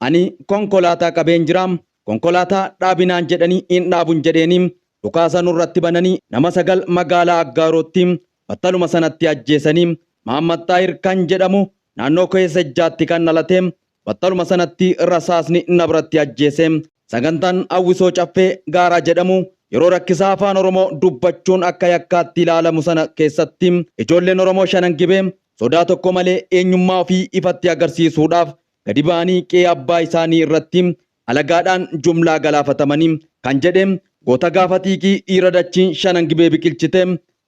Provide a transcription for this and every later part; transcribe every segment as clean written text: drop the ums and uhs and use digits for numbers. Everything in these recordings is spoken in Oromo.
Ani konkolaataa qabeen jira. Konkolaataa dhaabinaan jedhanii hin dhaabun jedheeni dhukaasa nurratti bananii nama 9 magaalaa Aggaarootti battaluma sanatti ajjeesanii Mahaammad Xaahir kan jedhamu naannoo Keesejjaatti kan dhalate battaluma sanatti rasaasni na biratti ajjeese. Sagantaan Hawwisoo Caffee Gaaraa jedhamu yeroo rakkisaa Afaan Oromoo dubbachuun akka yakkaatti ilaalamu sana keessatti ijoolleen Oromoo Shanan Gibee sodaa tokko malee eenyummaa ofii ifatti agarsiisuudhaaf gadi ba'anii qe'ee abbaa isaanii irratti alagaadhaan jumlaa galaafatamanii kan jedhe goota gaafa xiiqii dhiira dachiin Shanan Gibee biqilchite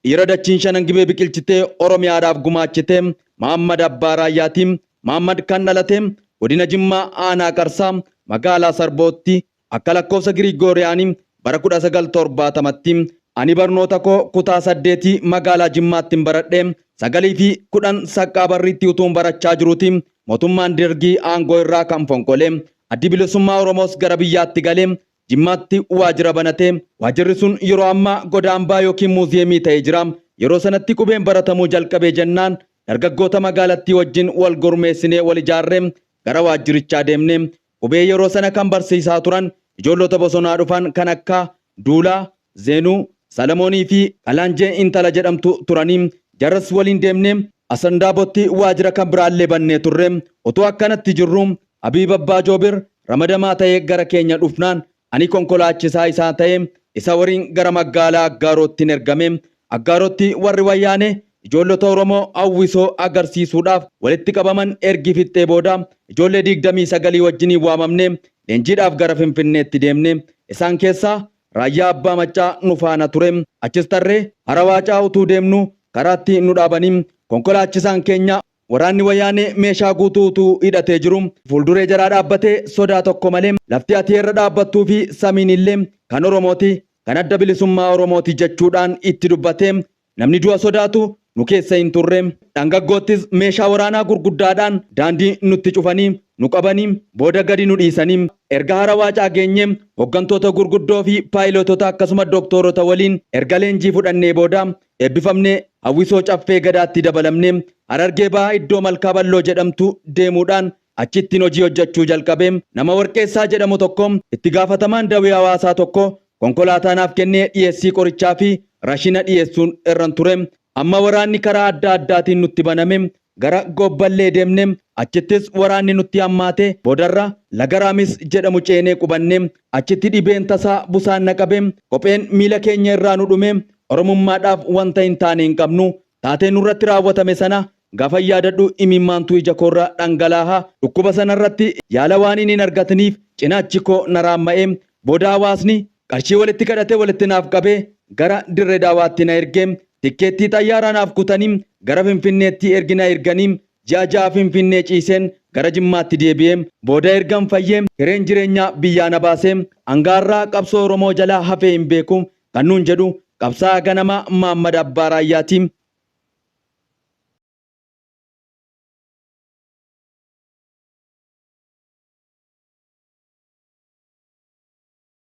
dhiira dachiin Shanan Gibee biqilchitee Oromiyaadhaaf gumaachite Mahaammad Abbaa Raayyaati. Mahaammad kan dhalate godina Jimmaa aanaa Qarsaa magaalaa Sarbootti akka lakkoofsa Giriigooriyaanii bara 1970tti. Ani barnoota koo kutaa saddeetii magaalaa Jimmaattin baradhe. Sagalii fi 10 Saqqaa Barriitti utuun barachaa jiruuti mootummaan Dergii aangoo irraa kan fonqole. Addi Bilisummaa Oromoos gara biyyaatti galee Jimmaatti waajjira banate. Waajjirri sun yeroo ammaa godaambaa ykn muuziyeemii ta'ee jira. Yeroo sanatti qubeen baratamuu jalqabee jennaan dargaggoota magaalattii wajjin wal gurmeessinee wal ijaarree gara waajjirichaa deemne. Qubee yeroo sana kan barsiisaa turan ijoollota bosonaa dhufan kan akka Duulaa, Zeenuu, Salamoonii fi Qalaanjee intala jedhamtu turani. Jaras waliin deemnee Asandaabotti waajjira kan biraallee bannee turre. Utuu akkanatti jirruu Habiib Abbaa Joobir ramadamaa ta'ee gara keenya dhufnaan ani konkolaachisaa isaa ta'ee isa wariin gara magaalaa Aggaarootti ergame. Aggaarootti warri Wayyaanee ijoollota Oromoo hawwisoo agarsiisuudhaaf walitti qabaman ergi fixxee booda ijoollee 29 wajjiniin waamamnee leenjiidhaaf gara Finfinneetti deemne. Isaan keessaa Raayyaa Abbaa Maccaa nu faana ture. Achis tarree Hara Waacaa utuu deemnuu karaatti nu dhaabanii konkolaachisaan keenya Waraanni Wayaanee meeshaa guutuu utuu hidhatee jiru fuulduree jaraa dhaabbatee sodaa tokko malee lafti ati irra dhaabbattuu fi samiin illee kan Oromooti, kan Adda Bilisummaa Oromooti jechuudhaan itti dubbate. Namni du'a sodaatu nu keessa hin turre. Dhangaggoottis meeshaa waraanaa gurguddaadhaan daandii nutti cufanii nu qabanii booda gadi nu dhiisanii. Erga Hara Waacaa geenyee hoggantoota gurguddoo fi paayilootota akkasuma doktoorota waliin erga leenjii fudhannee booda eebbifamnee Hawwisoo Caffee Gadaatti dabalamne. Harargee Bahaa iddoo Malkaa Balloo jedhamtu deemuudhaan achittin hojii hojjechuu jalqabe. Nama Warqeessaa jedhamu tokko itti gaafatamaan dawee hawaasaa tokko konkolaataa naaf kennee dhiyeessii qorichaa fi rashina dhiyeessuun irran ture. Amma waraanni karaa adda addaatiin nutti baname. Gara Goobballee deemne. Achittis waraanni nutti hammaate. Boodarra laga Raamis jedhamu ceenee qubanne. Achitti dhibeen tasaa busaan na qabe. Kopheen miila keenya irraa nu dhume. Oromummaadhaaf wanta hin taane hin qabnu. Taatee nurratti raawwatame sana gaafan yaadadhu imimmaantu ija koorra dhangalaaha. Dhukkuba sanarratti yaala waanin hin argatiniif cinaachi koo na raamma'e. Booda hawaasni qarshii walitti kadhatee walitti naaf qabee gara Dirre Dawaatti na erge. Tikkeettii xayyaaraa naaf kutanii gara Finfinneetti ergi na erganii ji'a 6 Finfinnee ciiseen gara Jimmaatti deebi'e. Booda ergan fayyee hireen jireenyaa biyyaa na baase. Hanga har'aa qabsoo Oromoo jalaa hafee hin beeku kan nuun jedhu qabsaa'aa ganamaa Mahaammad Abbaa Raayyaati.